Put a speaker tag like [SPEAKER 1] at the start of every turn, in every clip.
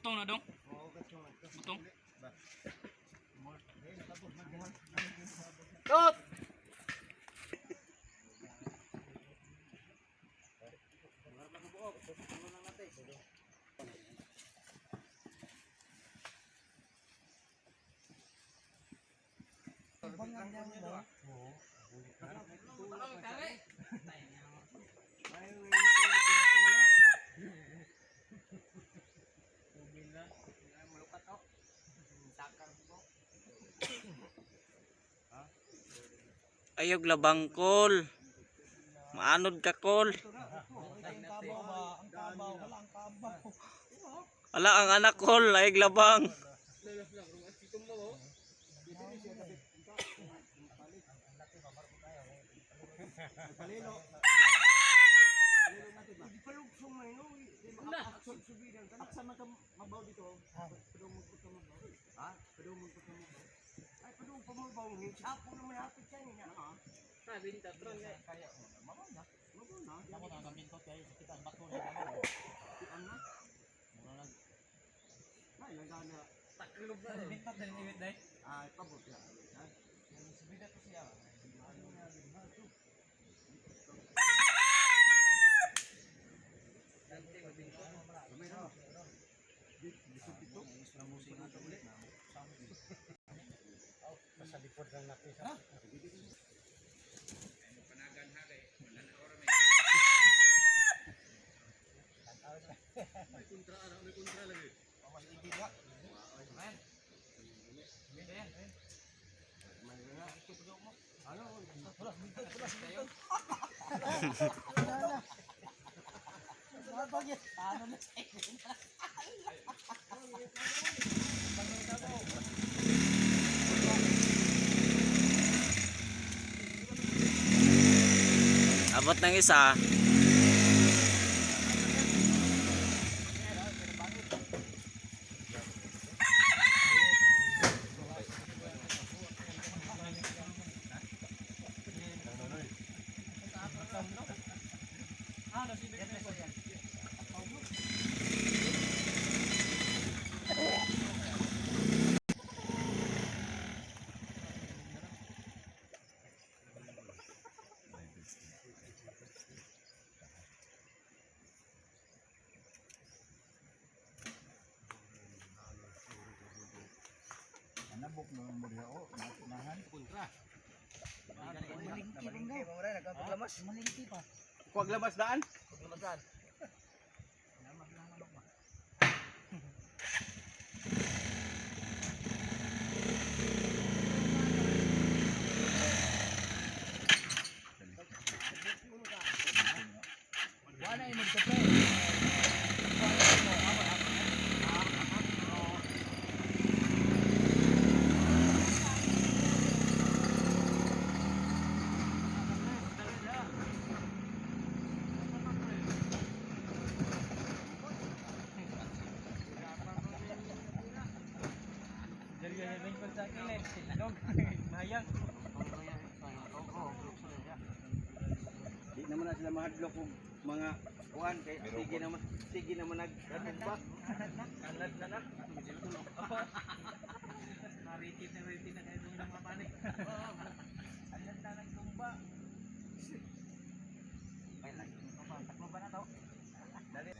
[SPEAKER 1] Butong na dong. Butong.
[SPEAKER 2] Tot!
[SPEAKER 3] Ayog labang kol. Maanod ka kol. Ala ang anak kol, ayog labang.
[SPEAKER 2] Aksa man ka mabaw dito. Padung magpunta mabaw. Ha? Padung magpunta mabaw. Ay, padung pamabaw ni. Sapo naman hapit siya niya. Ha? Kaya mo. Mabaw na. Mabaw na.
[SPEAKER 1] Ako na ang bintot kay sakit ang bato na.
[SPEAKER 2] Ano na? Ay, lagana.
[SPEAKER 1] Bintot na ni day.
[SPEAKER 2] Ay, pabot na. Ha?
[SPEAKER 1] Subida to siya.
[SPEAKER 3] Abot ng isa.
[SPEAKER 2] Kuwag labas daan. Di naman na sila mahadlok og mga kuan kay sige naman nag ba. Kanad na na.
[SPEAKER 1] Maritit na maritit na kayo ng mga panik. Ang ganda ng tumba.
[SPEAKER 2] Ay lang. Taklo ba na to? Dali.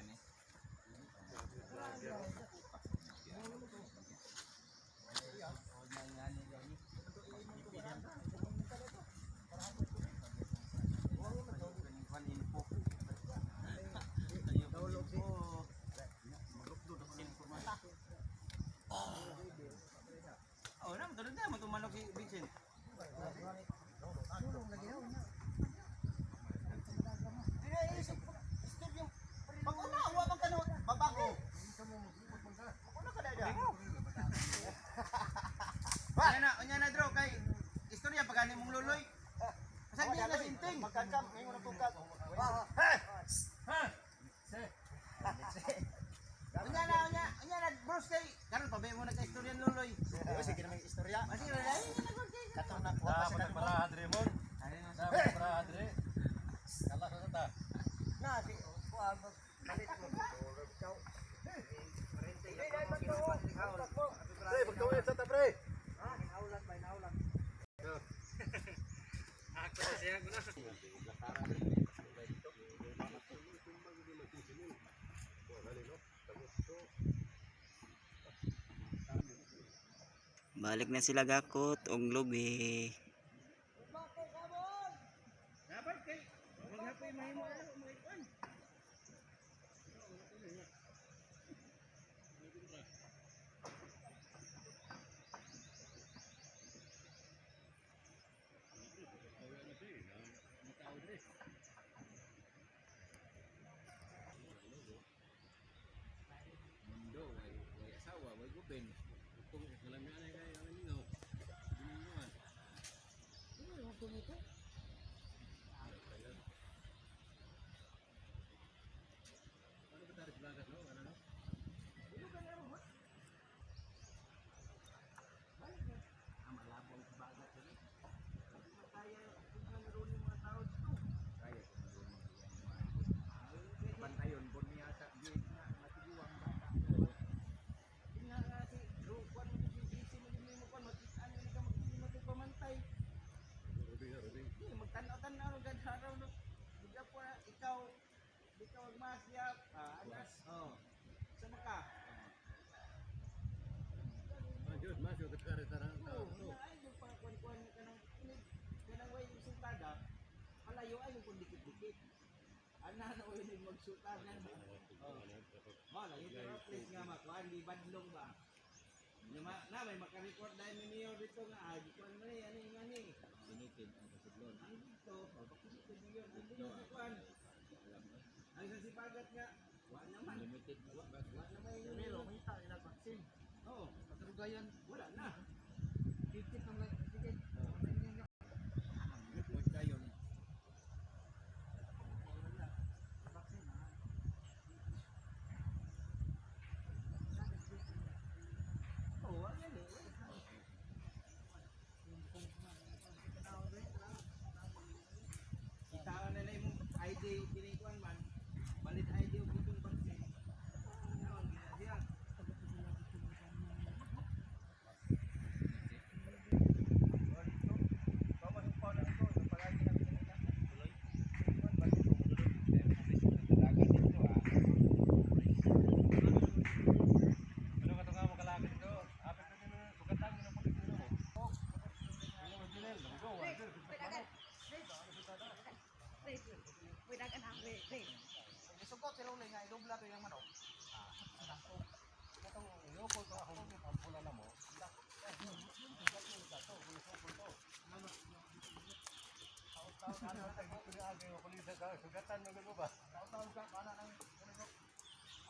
[SPEAKER 2] Oh, na tulad na matumanok si Vincent.
[SPEAKER 4] Pag-una, wa man kano babago. Pag-una ka dada.
[SPEAKER 2] Unya na draw kay istorya pagani mong luloy. Kasag di na sinting.
[SPEAKER 4] Magkakam, ngayon na tungkag.
[SPEAKER 2] Unya na bros kay karon pa ba mo nagka-istorya ng luloy.
[SPEAKER 4] Oh, sige naman yung istorya.
[SPEAKER 2] Masih ra dai na gud kay.
[SPEAKER 4] Katong nakuha pa sa Na si kuha ba? Kalit mo. Ikaw.
[SPEAKER 2] Gawin sa tabre.
[SPEAKER 1] Inaulan ba, inaulan. Ako siya ko na.
[SPEAKER 3] Balik na sila gakot og lubi.
[SPEAKER 1] Dapat kay maghapoy mahimo ano mga ikuan.
[SPEAKER 2] Mundo, way way asawa, way gupin. Kung kalamian ay kay ang ningaw. Giningawan. Ano ba tayo sa bagat, no? Ano, no? Kaya ko marunong yan, mga Bantayon, bon niya sa gate na matiguang bata.
[SPEAKER 1] Nga nga si Rukuan mo si busy mo din mo kuan magkitaan ni ka magkita pamantay. Di magtanaw-tanaw ra gad araw no. Bigla po na ikaw di ka magmasyap. Ah, anas. Oh. Sa maka.
[SPEAKER 2] Diyos, mas yung katara
[SPEAKER 1] Oo, na ay yung pangkuan-kuan nga kanang kanang way sultada. Palayo ay yung kung dikit-dikit. Ana na oy nig magsultada. Oh. Malayo pero place nga makuan di badlong ba. Nya ma na may maka-record dahil ni Mayor dito nga ah, gikuan man ni ano yung ani.
[SPEAKER 2] Sinitid ang kasidlon.
[SPEAKER 1] Ang dito, oh, bakit dito Mayor dito sa kuan. Ang sa sipagat nga wa naman.
[SPEAKER 2] Limited na
[SPEAKER 1] Wa wa naman yung
[SPEAKER 4] Pero may ta ila vaccine.
[SPEAKER 1] Oh,
[SPEAKER 4] Patrugayan
[SPEAKER 1] wala na.
[SPEAKER 4] ticket ang ticket.
[SPEAKER 2] Report tayo.
[SPEAKER 1] Oh, wa gani. Wala na. Kitaan na na imong ID kinikuan man. Valid ID og itong vaccine. Ano ang ginasiya?
[SPEAKER 2] Ano ka nga makalakad dito? Apit na din sugatan mo ng pagkakita mo. Ano mo dinel? Go,
[SPEAKER 4] Isugot sila ulit nga idobla to yung manok.
[SPEAKER 2] Katong yoko to akong pula na mo. Sugatan mo ba?
[SPEAKER 4] Taon ka kana nang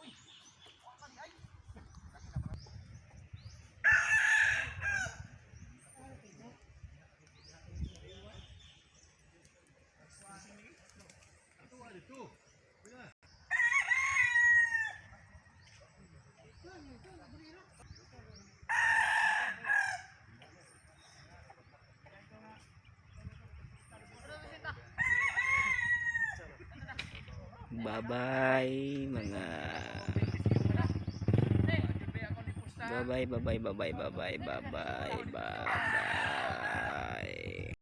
[SPEAKER 4] Uy. Wa ka di ay.
[SPEAKER 3] Bye-bye mga Bye-bye, bye-bye, bye-bye, bye-bye, bye-bye, bye-bye.